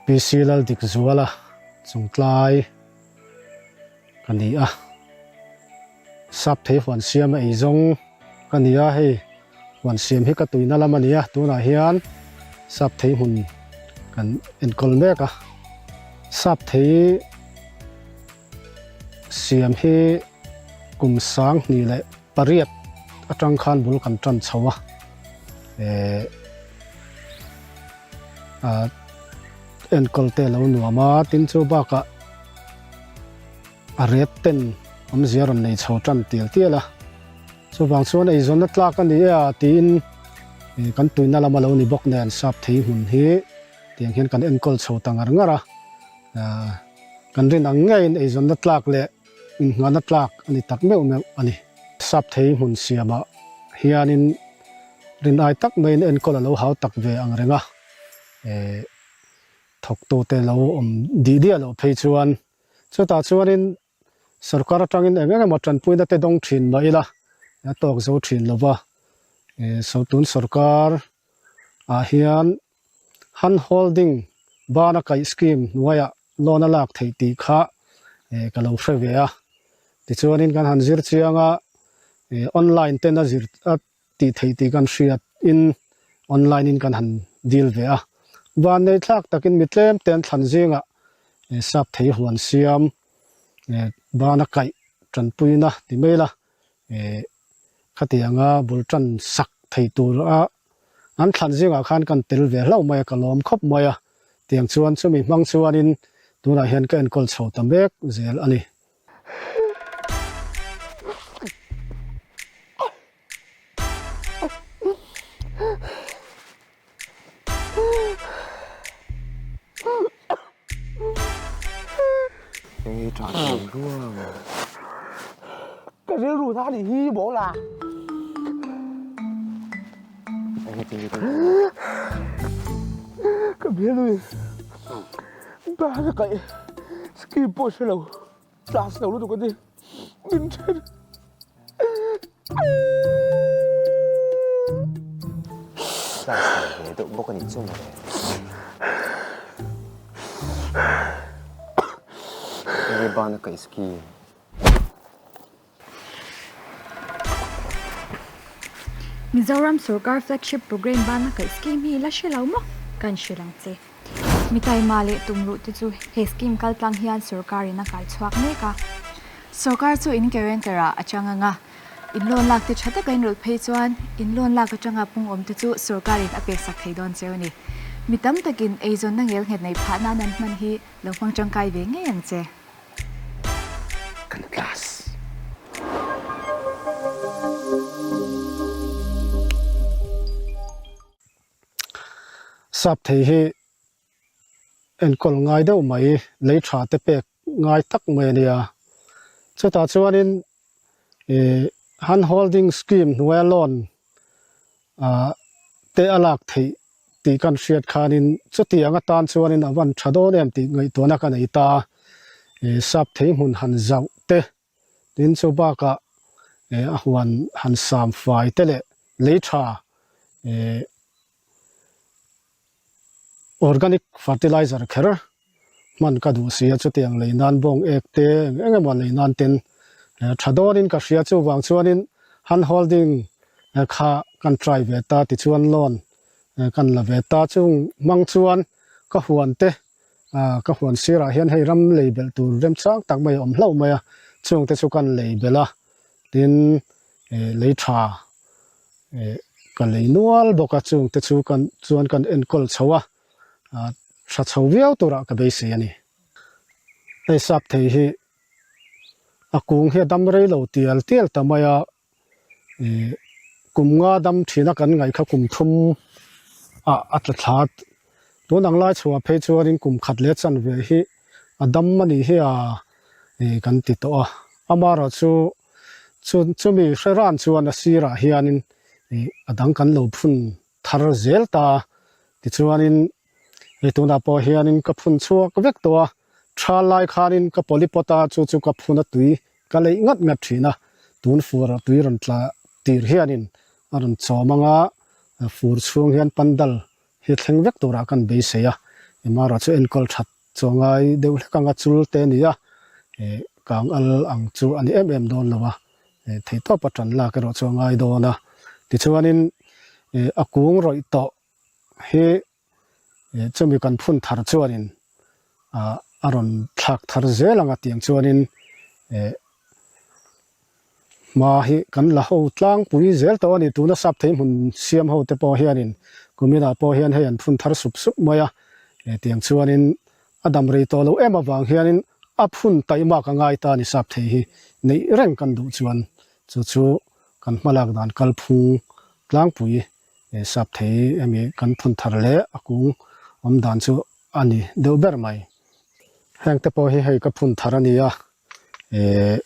PC Laldikzuala chungtlai ka ni a, sap thei huan siam a ei zawng ka ni a, hei huan siam hi ka tuina lam a ni a, tunah hian sap thei hmun kan enkawl mek a, sap thei siam hi kum 2008 atang khan bul kan tan chho a, eh ah enkawl te a lo nuam a, tin chu bakah a ret ten awmzia rawn nei chho tan tial tial a, chuvang chuan eizawnna tlak a ni e a tiin kan tuina lam a lo ni bawk nen sap thei hmun hi tiang hian kan enkawl chho ta ngar ngar a, kan rin ang ngeiin eizawnna tlak leh inngahna tlak a ni tak meuh meuh a ni. Sap thei hmun siamah hianin rin ai tak maiin enkawl a lo hau tak ve ang reng a, thawktute lo awm dih diah loh phei chuan Chutah chuanin sorkar atangin eng eng emaw tanpuina te dawng thin mah ila a tawk zo thin lo va, tun sorkar ah hian hand holding bana kaih scheme hnuaiah loan a lak theih tih kha ka lo hre ve a. Tichuanin kan han zir chiang a, online ten a zir a tih theih tih kan hriat in online in kan han deal ve a. Van nei thlak takin mi tlem te an thlan zingah sap thei huan siam bana kaih tanpuina ti mai la khatianga bul tan sak thei tur a an thlan zingah khan kan tel ve hlauh mai a, ka lawm khawp mai a. Tiang chuan chumi hmang chuanin tunah hian ka enkawl chho ta mek zel a ni. Ka rilru na nih hi maw la. Ka bialui ba ka kaih scheme pawh hre lo. Class lo lutuk a ni. Min then. Class lo ve deuh bawk a nih chu mawle. Enge bana kaih scheme. Mizoram sorkar flagship programme bana kaih scheme hi la hre lo maw? Kan hre lang che. Mi taima leh tumruh te chu he scheme kaltlang hian sorkarin a kai chhuak mek a. Sorkar chu in guarantor ah a chang ang a, in loan lak te tha taka in rawlh phei chuan in loan lak atanga pung awm te chu sorkarin a pek sak thei dawn cheu a ni. Mi tam takin eizawnna ngel nghet nei phah nan an hman hi lo hmang tangkai ve ngei ang che. Kan class. Sap thei hi enkawl ngai deuh mai, lei tha te pek ngai tak mai a nia. Chutah chuanin ih hand holding scheme hnuaia loan ah te a lak theih tih kan hriat khanin chutiang atan chuanin a van tha dawn em tih ngaihtuahna ka nei ta a, ih sap thei hmun han zauh te tin chu bakah ih a huan han sam fai te leh lei tha ih organic fertilizer kher hman ka duh si a chutiang lei nan bawng ek te eng eng emaw lei nan ten tha dawnin ka hria chuvang chuanin hand holding kha kan try ve ta tichuan loan kan la ve ta chung hmang chuan ka huan te ka huan sirah hian hei ram lei belh tur remchang tak mai a awm hlauh mai a chung te chu kan lei belh a tin lei tha Ka lei nual bawk a, chung te chu kan chuan kan enkawl chho a, tha chho viau turah ka beisei a ni. Hei sap thei hi a kung hi a dam rei lo tial tial ta mai a, kum nga dam thina kan ngaih kha kum thum ah a tla thla a, tun ang lai chhuah phei chuanin kum khat leh chanve hi a dam a nih hi a kan ti tawh a, amaherawhchu Chu chumi hre ran chuan a sirah hianin ih a dang kan lo phun thar zel ta a, tichuanin hei tunah pawh hianin ka phun chhuak vek tawh a, tha lai khanin ka polypot a chu chu ka phun a tui ka leih ngat ngat thin a, tun fur ah tui rawn tla tir hianin a rawn chawm ang a, fur chhung hian pandal hi thleng vek turah kan beisei a. Mara chu enkawl that chu a ngai deuh hlek anga chul te a ni a, kang al ang chu a ni em em dawn lo a, theihtawp a tan lak erawh chu a ngai dawn a. Tichuanin a kung rawih tawh hi chumi kan phun thar chuanin a rawn thlak thar zel ang a tiang chuanin Hma hi kan la ho tlangpui zel tawh a ni. Tuna sap thei hmun siam ho te pawh hianin kuminah pawh hian hei an phun thar sup sup mai a. Hetiang chuanin a dam rei tawh lo em avang hianin a phun taihmak a ngai ta a ni sap thei hi neih reng kan duh chuan chu chu kan hmalak dan kalphung tlangpui sap thei emi kan phun thar leh a kung awm dan chu a ni deuh ber mai. Heng te pawh hi hei ka phun thar a ni a. Ehh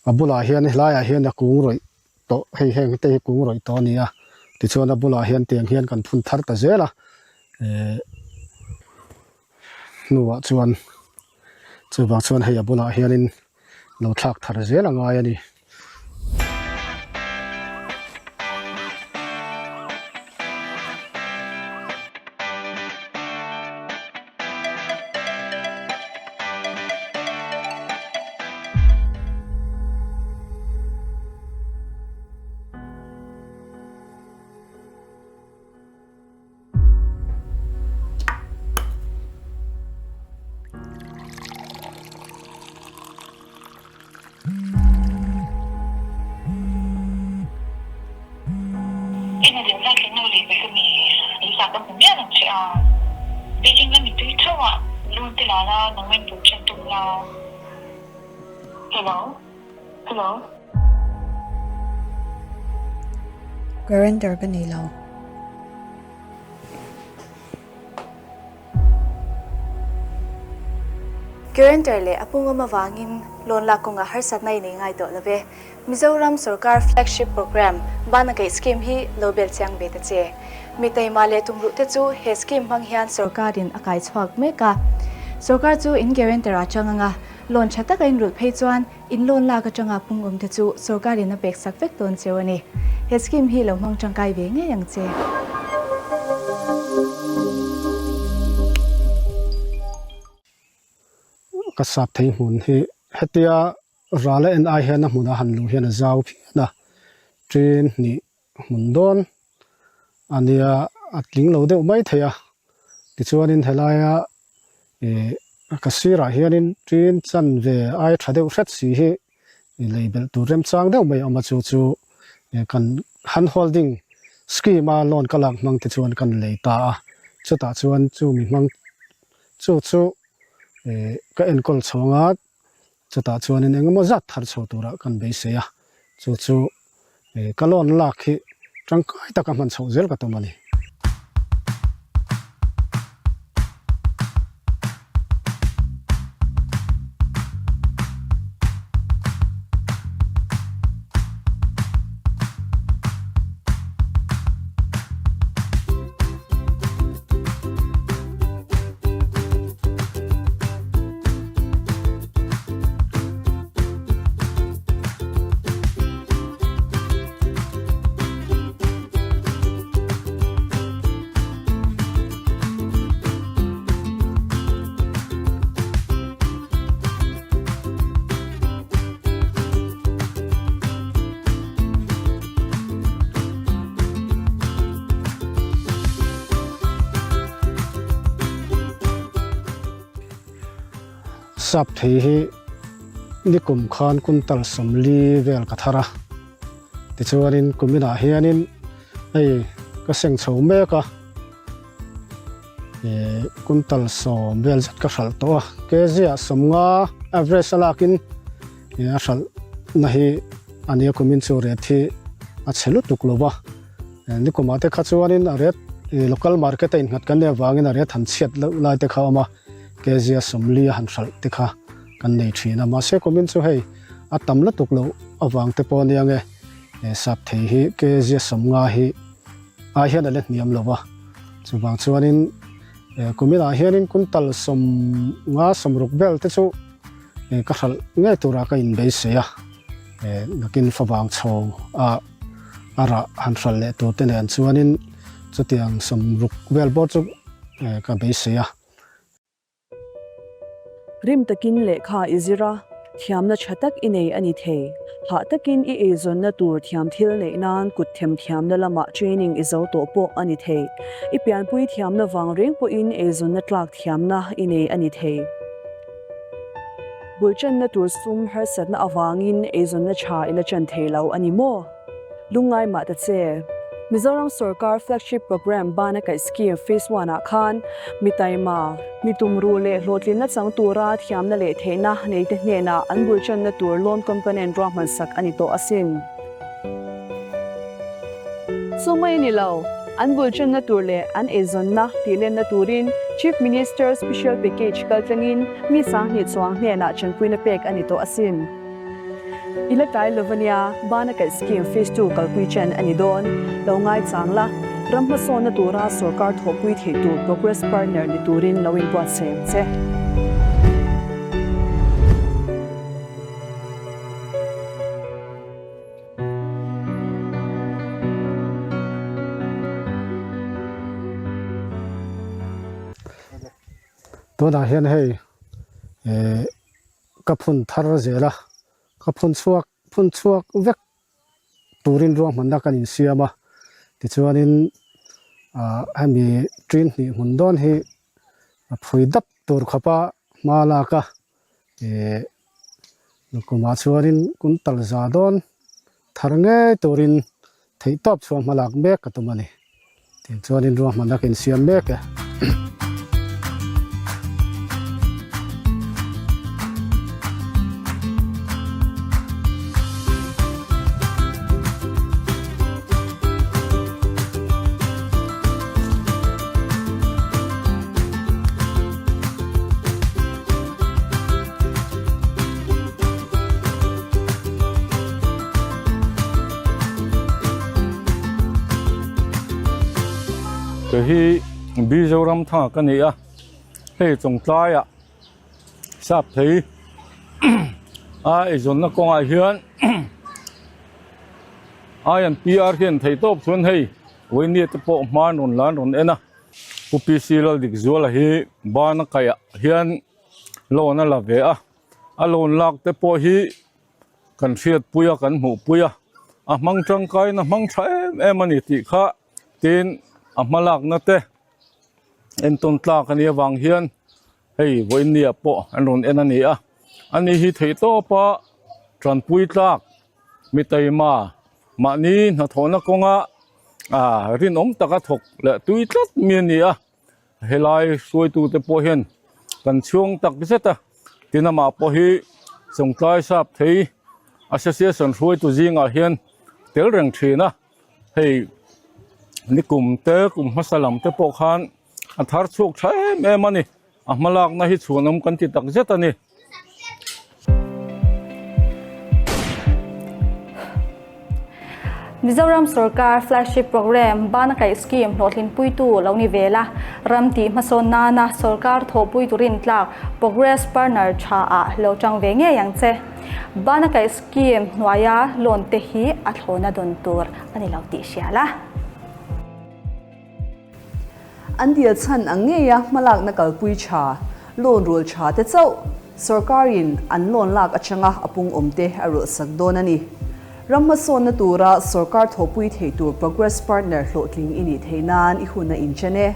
a bulah hian helaiah hian a kung rawih tawh hei heng te hi kung rawih tawh a ni a tichuan a bulah hian tiang hian kan phun thar ta zel a ehh hnuah chuan chuvang chuan hei a bulah hianin lo thlak thar zel a ngai a ni. Guarantor ka nei lo. Guarantor leh a pungawm avangin loan lak kawngah harsatna i nei ngai tawh lo ve. Mizoram sorkar flagship programme Bana Kaih Scheme hi lo bel chiang ve ta che. Mi taima leh tumruh te chu he scheme hmang hian sorkarin a kai chhuak mek a. Sorkar chu in guarantor a chang anga loan tha taka in rulh phei chuan in loan lak atanga pungawm te chu sorkarin a pek sak vek dawn cheu a ni. He scheme hi lo hmang tangkai ve ngei ang che. Ka sap thei hmun hi hetia ral a en ai hian a hmunah han luh hian a zau phian a, train hnih hmun dawn a nia a tling lo deuh mai thei a, tichuanin helaia ih ka sirah hianin train chanve ai tha deuh hret si hi lei belh tur remchang deuh mai a awm a chu chu kan hand holding scheme a loan ka lak hmang te chuan kan lei ta a chutah chuan chu mi hmang chu chu ka enkawl chhawng a chutah chuanin engemaw zat thar chho turah kan beisei a chu chu ka loan lak hi tangkai taka hman chhoh zel ka tum a ni. Sap thei hi nikum khan kuntal 40 vel ka thar a tichuanin kuminah hianin hei ka seng chho mek a eh kuntal 10 vel zet ka hralh tawh a kg ah 50 average a lakin eh a hralh na hi a nia kumin chu ret hi a chhe lutuk lo va nikumah te kha chuanin a ret local market a innghat kan nih avangin a ret han chhiat loh lai te kha a awm a. Kezia 40 a han hralh te kha kan nei thin a, mahse kumin chu hei a tam lutuk loh avang te pawh ania nge sap thei hi Kezia 50 hi ai hian a la hniam lo va, chuvang chuanin kuminah hianin kuntal 50 60 vel te chu ka hralh ngei turah ka inbeisei a, nakin favang chho a a rah han hralh leh tur te nen chuanin chutiang 60 vel bawr chu ka beisei a. Rim takin lehkha i zir a, thiamna tha tak i nei a ni thei. Hah takin i eizawnna tur thiam thil neih nan kut them thiamna lamah training i zo tawh pawh a ni thei. I pianpui thiamna vang reng pawhin eizawnna tlak thiamna i nei a ni thei. Bul channa tur sum harsatna avangin eizawnna tha i la chan thei lo a ni maw? Lungngai mah ta che. Mizoram sorkar flagship programme Bana Kaih Scheme Phase One ah khan mi taima, mi tumruh leh hlawhtlinna chang tura thiamna leh theihna neite hnenah an bul channa tur loan component ruahman sak a ni tawh asin. Chu mai a ni lo, an bul channa tur leh an eizawnna tihlenna turin Chief Minister Special Package kaltlangin mi 2000 chuang hnenah chanpuina pek a ni tawh asin. I la tlai lo ania, Bana Kaih Scheme Phase Two kalpui chen a ni dawn. Lo ngaichang la, ram hmasawnna tura sorkar thawhpui theih tur Progress Partner ni turin lo inbuatsaih ang che. Tunah hian hei eh Ka phun thar zel a, ka phun chhuak phun chhuak vek turin ruahmanna kan insiam a, tichuanin ah hemi ṭin hnih hmun dawn hi a phui dap tur khawpa hma lak a, ih kumah chuanin kum tal za dawn thar ngei turin theihtawp chhuah hma lak mek ka tum a ni. Tichuanin ruahmanna ka insiam mek e. Kei hi Mizoram thanga ka ni a, hei Chawngtlaiah sap thei a eizawnna kawngah hian INPR hian theihtawp chuan hei Vawini te pawh hma an rawn la an rawn en a, Pu PC Laldikzuala hi bana kaihah hian loan a la ve a, a loan lak te pawh hi kan hriatpui a kan hmuhpui a, a hmang tangkaiin a hmang tha em em a ni tih kha tin a hma lakna te entawn tlak a nih avang hian hei vawinia pawh an rawn en a ni a, ani hi theihtawpa tanpui tlak mi taima mahni hnathawhna kawnga ah rinawm taka thawk leh tui tlat mi a ni a. Helai hruaitute pawh hian kan chhuang tak zet a, tin amah pawh hi Chawngtlai sap thei Association hruaitu zingah hian tel reng thin a, hei nikum te kum hmasa lam te pawh khan a thar chhuak tha em em a ni, a hmalakna hi chhuanawm kan ti tak zet a ni. Mizoram sorkar flagship programme Bana Kaih Scheme hlawhtlinpuitu lo ni ve la, ram tih hmasawn nana sorkar thawhpui turin tlak Progress Partner tha ah lo tang ve ngei ang che. Bana Kaih Scheme hnuaia loan te hi a thlawhna dawn tur a ni lo tih hria la. An dil chhan ang ngeia hmalakna kalpui tha, loan rul tha te chauh sorkarin an loan lak atanga a pung awm te a rulhsak dawn a ni. Ram hmasawnna tura sorkar thawhpui thei tur Progress Partner hlawhtling i nih theih nan i hun a inchen e.